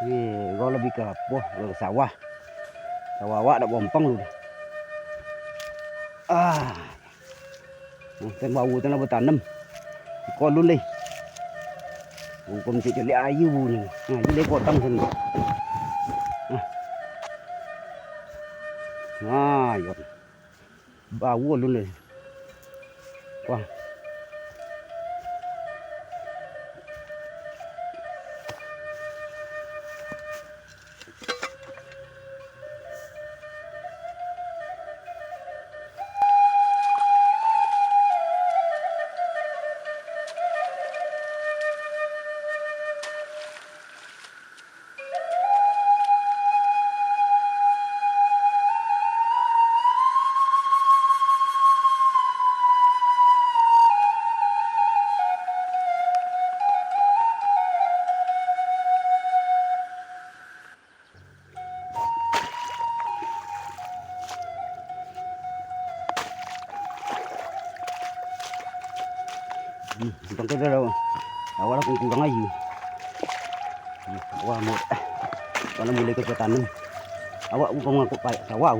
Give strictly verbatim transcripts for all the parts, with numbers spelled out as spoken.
Eh, kau lebih ke apo? Lebih ke sawah. Sawah awak dak bompang tu. Ah. Nah, kan baru tu lah batanem. Iko alun lai. Bukan cek celiak ayu bunyi. Nah, ini lai potong sana. Nah. Nah, yo. Bau alun deh. Wah. Hmm, tangkai dah, dah. Awak lah kurang ayu. Hmm, awak ambil. Awak lah mulai ka tanem. Awak bukan mangakuk paek sawah.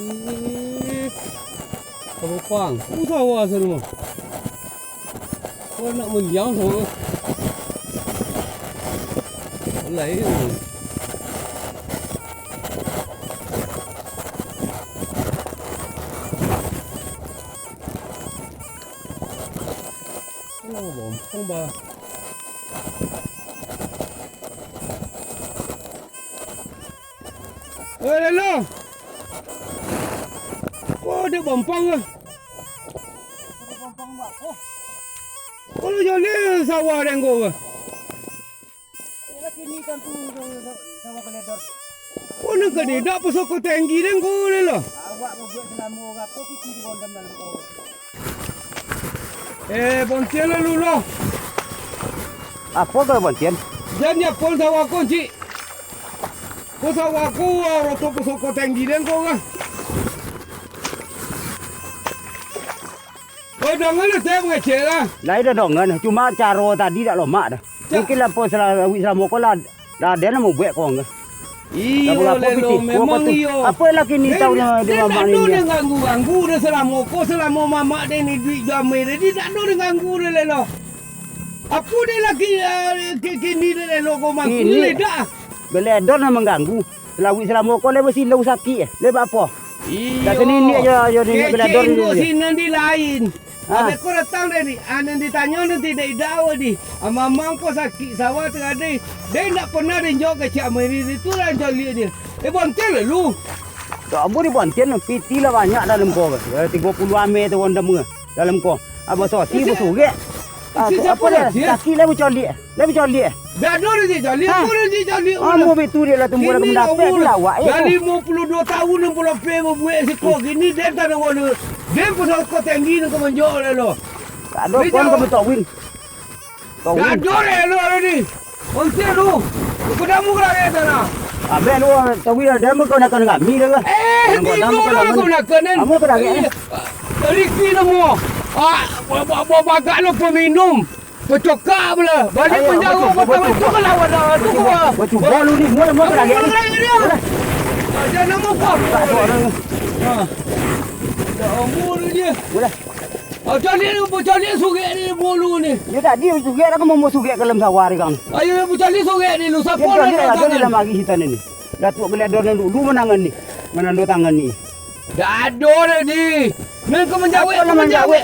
Ih, kabapang. Usah awak asa rumah. Kau nak mendiang sama. Alai. Alah, bompong bah. Eh, Lelo. Ko dek bompong ah. Ko lo joleh sawah dek ko ah. Ko nan ka didak pusako tinggi den ko lai lah. Awak babuek salamo apo piti di gondam dalam ko. Eh, bontian lah lu lah. Apo kau bontian? Jan japon sawah ko, Cik. Ko sawah ko, ah, rotok pusako tinggi den ko lah. Oi, dongan lah, saya mangecek lah. Lai dah dongan, cuma caro tadi dak lomak dah. Cak. Mungkin lah, apo, sela-, awik salamo ko lah, lah, den lah mambuek ko ngah. Iyo, Lelo, memang iyo. Apo laki ni tau dia, dia mamak ni. Den dak ado den ganggu-ganggu dah salamo ko, salamo mamak den ni duit jo ameh tadi, dak ado den ganggu dah, Lelo. Apo den laki, eh, ki-, kini dah, Lelo, ko mangku ni dah. Geledor lah mangganggu. Lah awik salamo ko lai basilau sakik, lai bak apo? Iyo. Dah saniniak jo, jo niniak kecek geledor ko ni. Sinan di lain. Ha. Ado ko datang dari, ah, nan ditanyo nanti dari dawa di. Amamang ko sakik sawah tengah di. Dia indak pernah den jawab kecek amai ni, itu lah jaliak dia. Eh, bontian lah lu. Dak ambo di bontian, piti lah banyak dalam ko. Eh, tigo puluah ameh tu wandam ke dalam ko. Abah sosi, abah surek. Apo, apo dah? Sakik lah bacaliak. Lah bacaliak. Dah ado dah caliak, ha? Ado dah caliak. Ambo bitu dia lah tumbuah lah. Kini kamandapek umur tu lah awak, eh, dah tu. Limo puluah duo tahun, enam puluah lapeh babuek siko. Kini den tanah wala. Den pusako tinggi nan ka manjawab lah lo. Tak ado pun ka batawin. Tawin. Dah ado lah lo ni. Onse tu. Kudamu ka lari tanah. Abang tu tawin lah, dia mah kamanakan kami dah lah. Eh, tigo lah kamanakan ni. Ambo ka lari. Eh, Riki namo. Ah, ba-, ba-, ba-, bagak lo peminum. Bacokak pula. Balik penjara, batua-batua lah, wadah tu. Bacuba lu ni, mula, mula lagi. Mula lagi dia. Mula. Aja nama kau. Tak ada orang. Ha. Dah umur dia. Mula. Ah, caliak ni, caliak surek ni bulu ni. Dia tadi surek, aku mau surek ke dalam sawah ni, Kang. Ayo, caliak surek ni lu. Siapa nak ada dalam hari kita ni? Datuak Geledor nan dulu manangan ni. Manando tangan ni. Dak ado tadi. Nan ka manjawek, ka manjawek.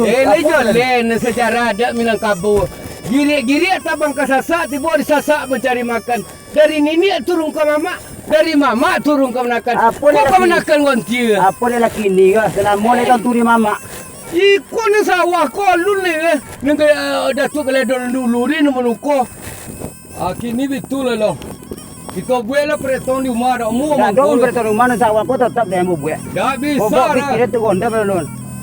Eh, lai jo len sejarah adat Minangkabau. Giriak-giriak tabang ka sasak, tibo di sasak mancari makan. Dari niniak turun ka mamak, dari mamak turun ka kamanakan. Apo ko kamanakan wantia? Apo dia laki ni, salamo lai tantu di mamak. Iko ni sawah ko alun ni, eh. Nan ka, eh, Datuak Geledor dulu ni, nan manuko. Ah, kini bitu lah lo. Kito buek lah paretong di rumah, dak amuah. Dak ado paretong di rumah, nan sawah ko tatap dek ambo buek. Dak bisa lah. Bobok pitih tu gondam lah, Lun.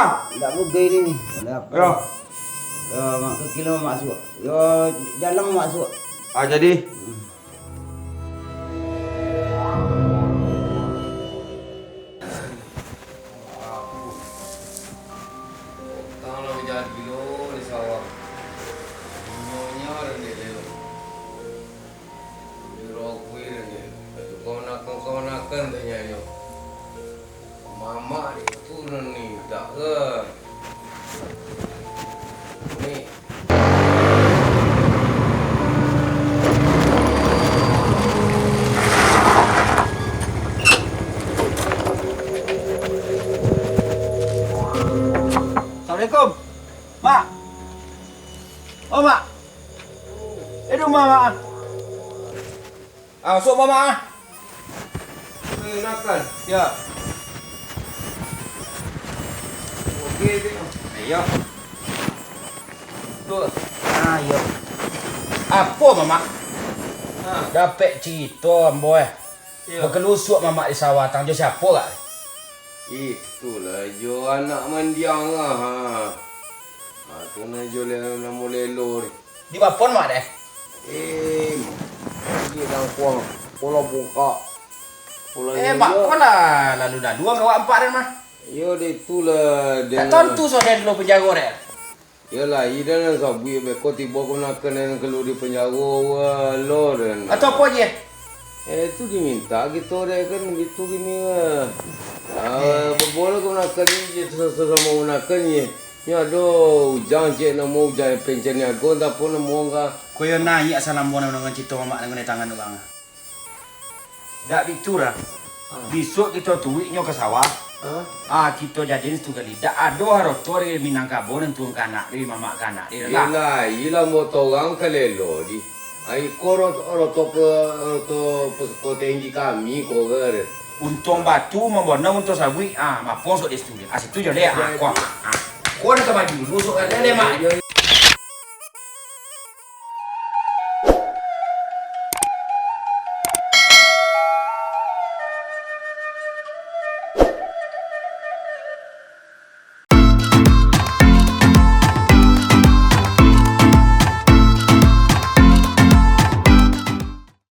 Nah. Ndak bugai ni, ni. Ada apa? Yo. Yo, mak ke kilo masuk. Yo, jalan masuk. Ah, jadi. Hmm. Utang lah bajadi lo di sawah. Inyonya dan dek lelo. Dirogui dan dek. Kawan-kawan, kawan-kawan tanyanyo. Mamak itu nan mintak ke? Ni. Assalamualaikum. Mak. Oh, Mak. Eh, di rumah, Mak. Ah, masuk, Mak, ah. Eh, makan. Ya. Oke, tu. Iyo. Tu. Ah, iyo. Apo, Mamak? Ah. Dapek carito ambo, eh. Iyo. Bakalusuak Mamak di sawah, tang jo siapo, Kak? Itulah, jo anak mandiang lah, ha. Ha, tu nah jo le-, namo lelo ni. Di bapon, Mak, deh? Eh, di langkuang. Pola bungkak. Pola Eh, iyo. Bak ko lah, lalu-lalu ang awak ampek den mah. Yo, dek itulah. Tak tantu sudah dulu penjara dek. Yolah, ida nan sabuik beko tibo kamanakan nan kaluar di penjara, wah, lo dan. Atau apa je? Eh, tu diminta kito dek kan gitu gini lah. Ah, babola kamanakan ni je, sasamo kamanakan je. Nyo ado Ujang cek namo Ujang Pencen Niago, entah apa namo ka. Koyo naiak salambo nan mandangar cito mamak nan kanai tangan urang. Dak bitu lah. Bisuak kito turuik nyo ka sawah. Ah, kito jadian situ gali. Dak ado haroto dari Minangkabau nan turun ka anak, dari mamak ka anak, dari lah. Iyolah, iyolah moto urang kalelo di. Ai ko ro-, roto pe-, roto pe-, pesekolah tinggi kami ko kan. Untuang batu mambonong untuang sabuik, ah, mapong sok di situ. Ah, situ jo deh, ah, ko. Ah, ko nak maju dulu sok kan deh, Mak.